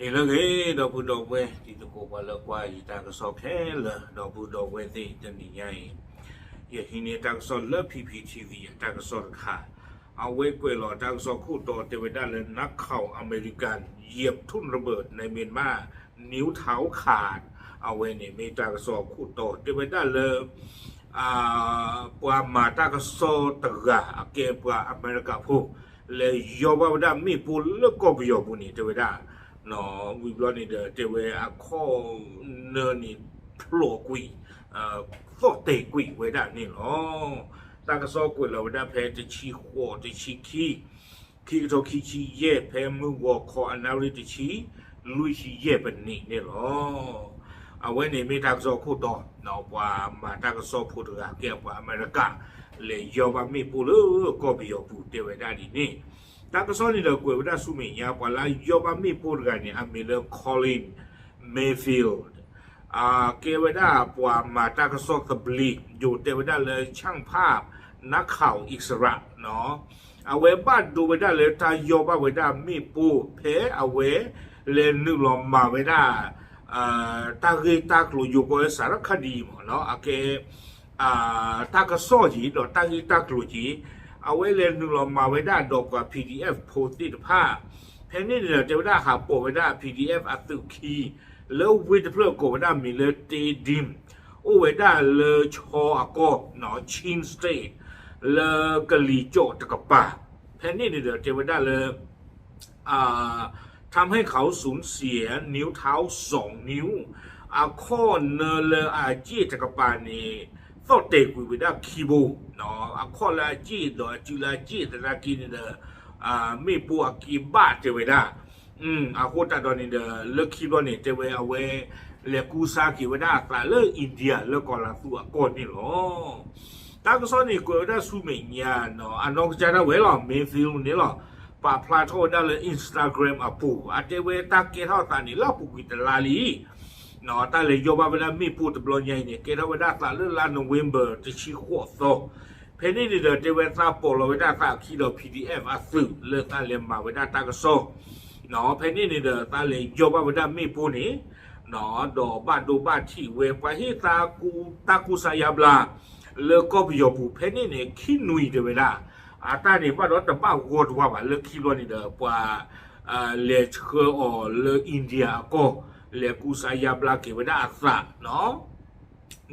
ဂ့ၤလၢဂ့ၤ ဒီပုၢ်ဒီဝဲၢ်တံၤသကိး ပှၤလၢကွၢ်ယတၢ်ကစီၣ်ခဲလၢာ် ဒီပုၢ်ဒီဝဲၢ်သ့ၣ် တနံၤညါအံၤ ယဟံးန့ၢ်တၢ်ကစီၣ်လၢ P P T V အတၢ်ကစီၣ်တခါ အဝဲကွဲးလီၤတၢ်ကစီၣ်ခိၣ်တီတဲဝဲဒၣ်လၢ นักข่าวอเมริกันเหยียบทุ่นระเบิดในเมียนมา นิ้วเท้าขาด အဝဲန့ၣ်မ့ၢ်တၢ်ကစီၣ်ခိၣ်တီတဲဝဲဒၣ်လၢ ပှၤမၤတၢ်ကစီၣ်တဂၤ အကဲပှၤအမဲရကၤဖိ လဲၤယီၢ်ဘၣ်ဝဲဒၣ်မ့ၣ်ပိၢ်လၢကီၢ်ပယီၤပူၤန့ၣ် တဲဝဲဒၣ် ဝံၤဘျီန့ၣ်ဒီး တဲဝဲအခီၣ်နၢန့ၣ် ဖျိးကွံာ် သီၣ်တဲာ်ကွံာ်ဝဲဒၣ်န့ၣ်လီၤ. တၢ်ကစီၣ်ကွဲးလီၤဝဲဒၣ်ဖဲတဆံဃိး တဆံခံ ခံကထိခံဆံယဲၢ် ဖဲမုၢ်ဂီၤခီအနၣ်ရံၣ်တဆံ လွံၢ်ဆံယဲၢ်ပနံးန့ၣ်လီၤ. အဝဲန့ၣ်မ့ၢ်တၢ်ကစီၣ်ခိၣ်တီ ပှၤမၤတၢ်ကစီၣ်ဖိတဂၤ ကဲပှၤအမဲရကၤ လဲၤယီၢ်ဘၣ်မ့ၣ်ပိၢ်လၢကီၢ်ပယီၤပူၤ တဲဝဲဒၣ်ဒ်န့ၣ်. တၢ်ကစီၣ်န့ၣ်ဒီးကွဲးဝဲဒၣ်ဆူမဲာ်ညါ ပှၤလၢယီၢ်ဘၣ်မ့ၣ်ပိၢ်တဂၤန့ၣ် အမံၤလၢ Colin Mayfield ကဲဝဲဒၣ်ပှၤမၤတၢ်ကစီၣ်သဘျ့ ယိၤတဲဝဲဒၣ်လၢ ช่างภาพ นักข่าวอิสระ အဝဲဘၣ်ဒိဝဲဒၣ်လၢတၢ်ယီၢ်ဘၣ်ဝဲဒၣ်မ့ၣ်ပိၢ် ဖဲအဝဲလဲၤနုာ်လီၤမၤဝဲဒၣ် တၢ်ဂ့ၢ်တၢ်ကျိၤ ယိၤကိးဝဲ สารคดีမ့ၢ်နီၤ အကဲ တၢ်ကစီၣ်က့ၤ ဒီးတၢ်ဂ့ၢ်တၢ်ကျိၤက့ၤ အဝဲလဲၤနုာ်လီၤမၤဝဲဒၣ်ဒီးပှၤ P D F ဖိသ့ၣ်တဖၣ် ဖဲန့ၣ်န့ၣ်ဒီး တဲဝဲဒၣ်ဟးပိာ်ဝဲဒၣ် P D F အသုးခံ လၢဝ့ၢ်တဖျၢၣ်ကိးဝဲဒၣ်မံၤလၢ Tedim အိၣ်ဝဲဒၣ်လၢဆီအကီၢ် Chin State လၢကလံၤကၠီၣ်တကပၤ ဖဲန့ၣ်န့ၣ်ဒီး တဲဝဲဒၣ်လၢ ทำให้เขาสูญเสียนิ้วเท้าสองนิ้ว အခီၣ်နၢလၢအစ့ၣ်တကပၤန့ၣ် သီၣ်တဲာ်ကွံာ်ဝဲဒၣ်ခံဘိ အခီၣ်လၢအစ့ၣ်ဒီးအစုလၢအစ့ၣ်သနာ်က့န့ၣ်ဒီး မ့ၣ်ပိၢ်အက့ဘၣ်တဲဝဲဒၣ် အဃိသတးဒီးန့ၣ်ဒီး လၢခံဘျီန့ၣ် တဲဝဲအဝဲ လဲၤကူစါက့ၤဝဲဒၣ်အသးလၢ India လၢကီၤလၤသူအကီၢ်န့ၣ်လီၤ. တၢ်ကစီၣ်န့ၣ်ကွဲးဝဲဒၣ်ဆူမဲာ်ညါ အနီၢ်ကစၢ်ဒၣ်ဝဲလီၤ Mayfield န့ၣ်လီၤ ပာ်ဖျါထီၣ်ဝဲဒၣ်လၢ Instagram အပူၤ အတဲဝဲတၢ်ကဲထီၣ်အသးန့ၣ် လၢအပူၤကွံာ်တလါလံ တၢ်လဲၤယီၢ်ဘၣ်ဝဲဒၣ်မ့ၣ်ပိၢ်တဘျီညါအံၤန့ၣ် ကဲထီၣ်ဝဲဒၣ်သးလၢလါ November တဆံဃိးသီ ဖဲန့ၣ်န့ၣ်ဒီး တဲဝဲသးပိာ်လီၤဝဲဒၣ်သးခံဒီး P D F အသုးလၢသးလဲၤမၤဝဲဒၣ်တၢ်ကစီၣ် ဖဲန့ၣ်န့ၣ်ဒီး သးလဲၤယီၢ်ဘၣ်ဝဲဒၣ်မ့ၣ်ပိၢ်န့ၣ် ဒီးဘၣ်ဒိဘၣ်ထံးဝဲ ပှၤဟ့ၣ်သးကူ တၢ်ကူစါယါဘျါ လၢကီၢ်ပယီၤပူၤ ဖဲန့ၣ်န့ၣ် ခံနွံတဲဝဲဒၣ် အတၢ်န့ၣ်ဘၣ်ဒီးတဘၣ်ဂီၢ်တဝါဘၣ် လၢခံဘျီန့ၣ်ဒီး ပှၤ လဲၤဆှၢအီၤလၢ India အကီၢ် လဲၤကူစါယါဘျါက့ၤဝဲဒၣ်အသး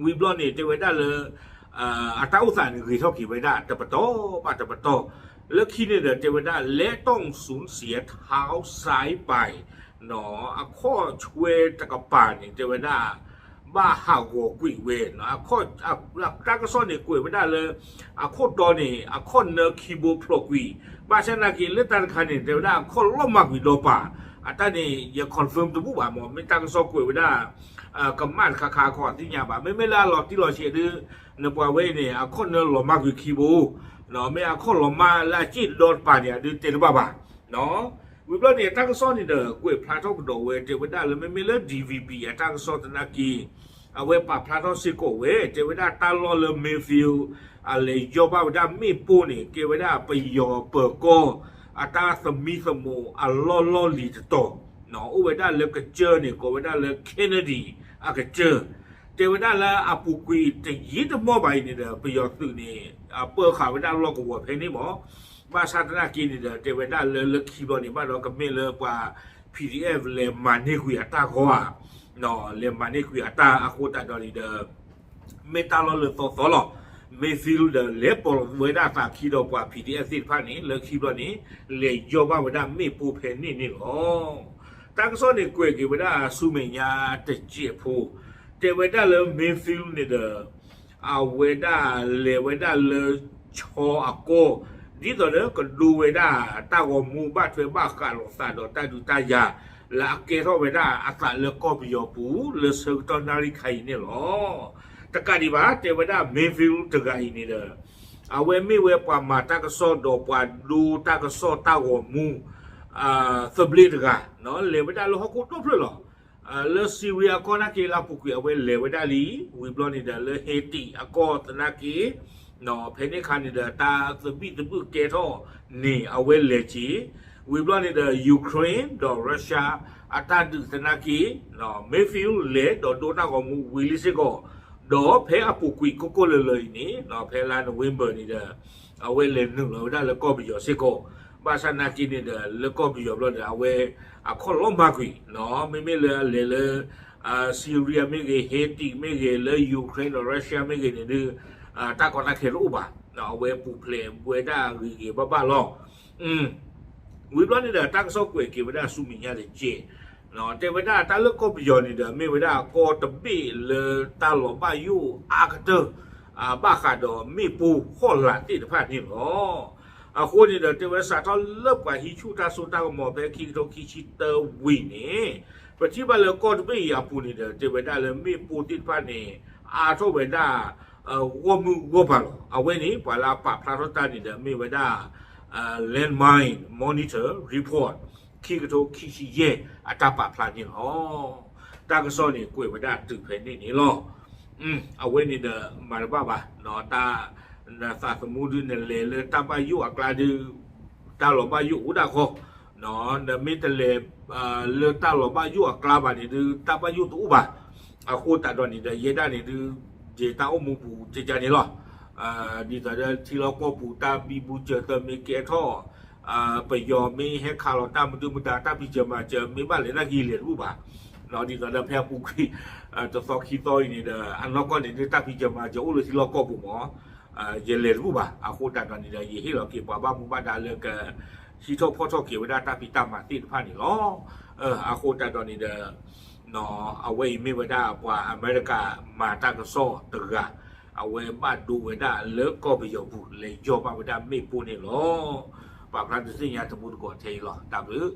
ဝံၤဘျီန့ၣ် တဲဝဲဒၣ်လၢ အတၢ်အိၣ်သးန့ၣ်ဂ့ၤထီၣ်က့ၤဝဲဒၣ်တပတီၢ်ဘၣ်တပတီၢ် လၢခံန့ၣ်ဒီး တဲဝဲဒၣ် และต้องสูญเสียเท้าซ้ายไป အခီၣ်ဆွဲတကပၤန့ၣ် တဲဝဲဒၣ် ဘၣ်ဟးဂီၤကွံာ်ဝဲ တၢ်ကစီၣ်န့ၣ်ကွဲးဝဲဒၣ်လၢ အခိၣ်တီန့ၣ် အခီၣ်နၢခံဘိဖျိးကွံာ် ဘၣ်ဆၣ်သနာ်က့ လၢတၢ်တခါန့ၣ် တဲဝဲဒၣ်အခီၣ်လီၤမၢ်ကွံာ်ဒီးပၤ အတၢ်န့ၣ် ယ confirm တဘူၣ်ဘၣ်မ့ၢ် မ့ၢ်တၢ်ကစီၣ်ကွဲးဝဲဒၣ် ကမၣ်တခါခါအခီၣ်သ့ၣ်ညါဘၣ် မ့မ့ၢ်လၢအလီၤတံၢ်လီၤဆဲးဒု နပှၤဝဲအံၤန့ၣ် အခီၣ်နၢလီၤမၢ်ကွံာ်ခံဘိ မ့ၢ်အခီၣ်လီၤမၢ်လၢအစ့ၣ်ဒီးတပၤန့ၣ် အဒုတဲတဘၣ်ဘၣ် ဝံၤဘျီန့ၣ် တၢ်ကစီၣ်န့ၣ်ဒီး ကွဲးဖျါထီၣ်ကဒီးဝဲ တဲဝဲဒၣ်လၢမ့မ့ၢ်လၢ D V B အတၢ်ကစီၣ်သနာ်က့ အဝဲပာ်ဖျါထီၣ်စ့ၢ်ကီးဝဲ တဲဝဲဒၣ်တၢ်လီၢ်လၢ Mayfield အလဲၤယီၢ်ဘၣ်ဝဲဒၣ်မ့ၣ်ပိၢ်န့ၣ် ကဲဝဲဒၣ်ပယီၤပၢၤကီၢ် အတၢ်သမံသမိးအလီၢ်လီၢ်လံၤတတီၤ အိၣ်ဝဲဒၣ်လၢကစၢၢ်န့ၣ် ကိးဝဲဒၣ်လၢ Kennedy အကစၢၢ် တဲဝဲဒၣ်လၢအပူၤကွံာ်တယံာ်တမီၢ်ဘၣ်အံၤန့ၣ်ဒီး ပယီၤသုးန့ၣ် ပၢဃာ်ဝဲဒၣ်လီၢ်ကဝီၤဖဲန့ၣ်မ့ၢ် ဘၣ်ဆၣ်သနာ်က့န့ၣ်ဒီး တဲဝဲဒၣ်လၢလၢခံဘျီန့ၣ် ဘၣ်ဒီးကမ့ၢ်လၢပှၤ P D F လဲၤမၤန့ၢ်ကွံာ်အတၢ်ဂီၤဧါ လဲၤမၤန့ၢ်ကွံာ်အတၢ်အဃိသတးဒီးန့ၣ်ဒီး မ့ၢ်တၢ်လီၢ်လၢသီသီလီၤ. Mayfield ဒီးလဲၤပိာ်လီၤဝဲဒၣ်သးခံဒီးပှၤ P D F သ့ၣ်တဖၣ်န့ၣ် လၢခံဘျီန့ၣ် လဲၤယီၢ်ဘၣ်ဝဲဒၣ်မ့ၣ်ပိၢ်ဖဲန့ၣ်န့ၣ်လီၤ. တၢ်ကစီၣ်န့ၣ်ကွဲးက့ၤဝဲဒၣ်ဆူမဲာ်ညါတစဲးဖိ တဲဝဲဒၣ်လၢ Mayfield န့ၣ်ဒီး အဝဲဒၣ်လဲၤဝဲဒၣ်လၢဆီအကီၢ် ဒ်သိးလၢကဒိဝဲဒၣ်တၢ်ဂီၤမူဘၣ်ထွဲဘၣ်ဃးလိာ်သးဒီးတၢ်ဒုးတၢ်ယၤ လၢအကဲထီၣ်ဝဲဒၣ်အသးလၢကီၢ်ပယီၤပူၤ လၢဆၢကတီၢ်နၣ်ရံၣ်ခါအံၤန့ၣ်လီၤ. တကးဒံးဘၣ် တဲဝဲဒၣ် Mayfield တဂၤအံၤန့ၣ်ဒီး အဝဲမ့ၢ်ဝဲပှၤမၤတၢ်ကစီၣ်ဒီးပှၤဒိတၢ်ကစီၣ်တၢ်ဂီၤမူ သဘျ့တဂၤ လဲၤဝဲဒၣ်လၢဟီၣ်ခိၣ်ဒိၣ်ဖျၢၣ်လီၤ. လၢ Syria အကီၢ်နာ်က့လၢအပူၤကွံာ်အဝဲလဲၤဝဲဒၣ်လံ ဝံၤဘျီန့ၣ်ဒီးလၢ Haiti အကီၢ်သနာ်က့ ဖဲန့ၣ်အခါန့ၣ်ဒီး တၢ်သဘံၣ်သဘုၣ်ကဲထီၣ်န့ၣ် အဝဲလဲၤက့ၤ ဝံၤဘျီန့ၣ်ဒီး Ukraine ဒီး Russia အတၢ်ဒုးသနာ်က့ Matthew လဲၤဒီးဒိတၢ်ဂီၤမူဝံၤလံစ့ၢ်ကီး, ဒီးဖဲအပူၤကွံာ်ကိၢ်ကိၢ်လၢၤလၢၤအံၤန့ၣ် ဖဲလါ November န့ၣ်ဒီး အဝဲလဲၤနုာ်လီၤဝဲဒၣ်လၢကီၢ်ပယီၤစ့ၢ်ကီး, ဘၣ်ဆၣ်သနာ်က့န့ၣ်ဒီး လၢကီၢ်ပယီၤဘျီဒီး အဝဲအခီၣ်လီၢ်မၤကွံာ်, မ့မ့ၢ်လၢအလဲၤလၢ Syria မ့ၢ်ဂ့ၤ, Haiti မ့ၢ်ဂ့ၤ, လၢ Ukraine ဒီး Russia မ့ၢ်ဂ့ၤန့ၣ်ဒီး တၢ်ကီတၢ်ခဲတအိၣ်ဘၣ်, အဝဲပူၤဖျဲးဝဲဒၣ်ဂ့ၤဂ့ၤဘၣ်ဘၣ်လီၤ. ဝံၤဘျီန့ၣ်ဒီး တၢ်ကစီၣ်ကွဲးက့ၤဝဲဒၣ်ဆူမဲာ်ညါတက့ၢ်, တဲဝဲဒၣ်တၢ်လၢကီၢ်ပယီၤန့ၣ်ဒီး မ့ၢ်ဝဲဒၣ်ကီၢ်တဘ့ၣ်လၢတၢ်လီၤဘၣ်ယိၣ်အါကတၢၢ် ဘၣ်ဃးဒီးမ့ၣ်ပိၢ်ဟီၣ်လာ်သ့ၣ်တဖၣ်န့ၣ်လီၤ. အဃိန့ၣ်ဒီး တဲဝဲစးထီၣ်လၢပှၤဟံးဆူၣ်တၢ်စိတၢ်ကမီၤဖဲခံကထိခံဆံတၢဝံၤန့ၣ် ပထံၣ်ဘၣ်လၢကီၢ်တဘ့ၣ်အံၤအပူၤန့ၣ်ဒီး တဲဝဲဒၣ်လၢမ့ၣ်ပိၢ်သ့ၣ်တဖၣ်န့ၣ် အါထီၣ်ဝဲဒၣ် ဂီၢ်မုၢ်ဂီၢ်ပၤလီၤ. အဝဲန့ၣ် ပှၤလၢအပာ်ဖျါထီၣ်တၢ်န့ၣ်ဒီး မ့ၢ်ဝဲဒၣ် Landmine Monitor Report ခံကထိခံဆံယဲၢ်အတၢ်ပာ်ဖျါန့ၣ်လီၤ. တၢ်ကစီၣ်န့ၣ် ကွဲးဝဲဒၣ်တုၤဖဲန့ၣ်န့ၣ်လီၤ. အဝဲန့ၣ်ဒီးမၤတဘၣ်ဘၣ်, တၢ် နသးသမူဒုးနလဲၤလၢတၢ်ဘၣ်ယိၣ်အကျါဒုး တၢ်လီၤဘၣ်ယိၣ်အိၣ်ဒၣ်ခီ, နမ့ၢ်တလဲၤ လၢတၢ်လီၤဘၣ်ယိၣ်အကျါဘၣ်န့ၣ်ဒုး တၢ်ဘၣ်ယိၣ်တအိၣ်ဘၣ်. အဃိသတးဒီးန့ၣ်ဒီး ယဲဒၣ်န့ၣ်ဒုး ယတၢ်အိၣ်မူပူၤကကန့ၣ်လီၤ. ဒ်သိးဒီးထံလီၢ်ကီၢ်ပူၤတၢ်ဘံဘူစၢၤသၢမ့ၢ်ကဲထီၣ်, ပယီၤမ့ၢ်ဟဲခးလီၤတၢ်မဒုမတၤ တၢ်ဖံးစၢၤမၤစၢၤ မ့ၢ်ဘၣ်လဲၤတၢ်က့ၤလဲၤတဘူၣ်ဘၣ်. ဒ်သိးဒီးဖဲအပူၤကွံာ် တသီခံသီအံၤန့ၣ်ဒီး အနီၢ်ကီၢ်န့ၣ်ဒုး တၢ်ဖံးစၢၤမၤစၢၤအိၣ်လၢထံလီၢ်ကီၢ်ပူၤမး ယလဲၤတဘူၣ်ဘၣ်. အဃိသတးဒီးန့ၣ်ဒီး ယဟ့ၣ်လီၤက့ၤပှၤဘၣ်မူဘၣ်ဒါလၢက ဟံးထီၣ်ဖီၣ်ထီၣ်က့ၤဝဲဒၣ်တၢ်ဖံးတၢ်မၤသ့ၣ်တဖၣ်န့ၣ်လီၤ. အဃိသတးဒီးန့ၣ်ဒီး အဝဲအံၤမ့ၢ်ဝဲဒၣ်ပှၤအမဲရကၤမၤတၢ်ကစီၣ်တဂၤ, အဝဲဘၣ်ဒိဝဲဒၣ်လၢကီၢ်ပယီၤပူၤ လဲၤယီၢ်ဘၣ်ဝဲဒၣ်မ့ၣ်ပိၢ်န့ၣ်လီၤ. ပာ်ဖျါဒုးသ့ၣ်ညါတမူတကိးထဲအံၤလီၤ. တၢ်ဘျုး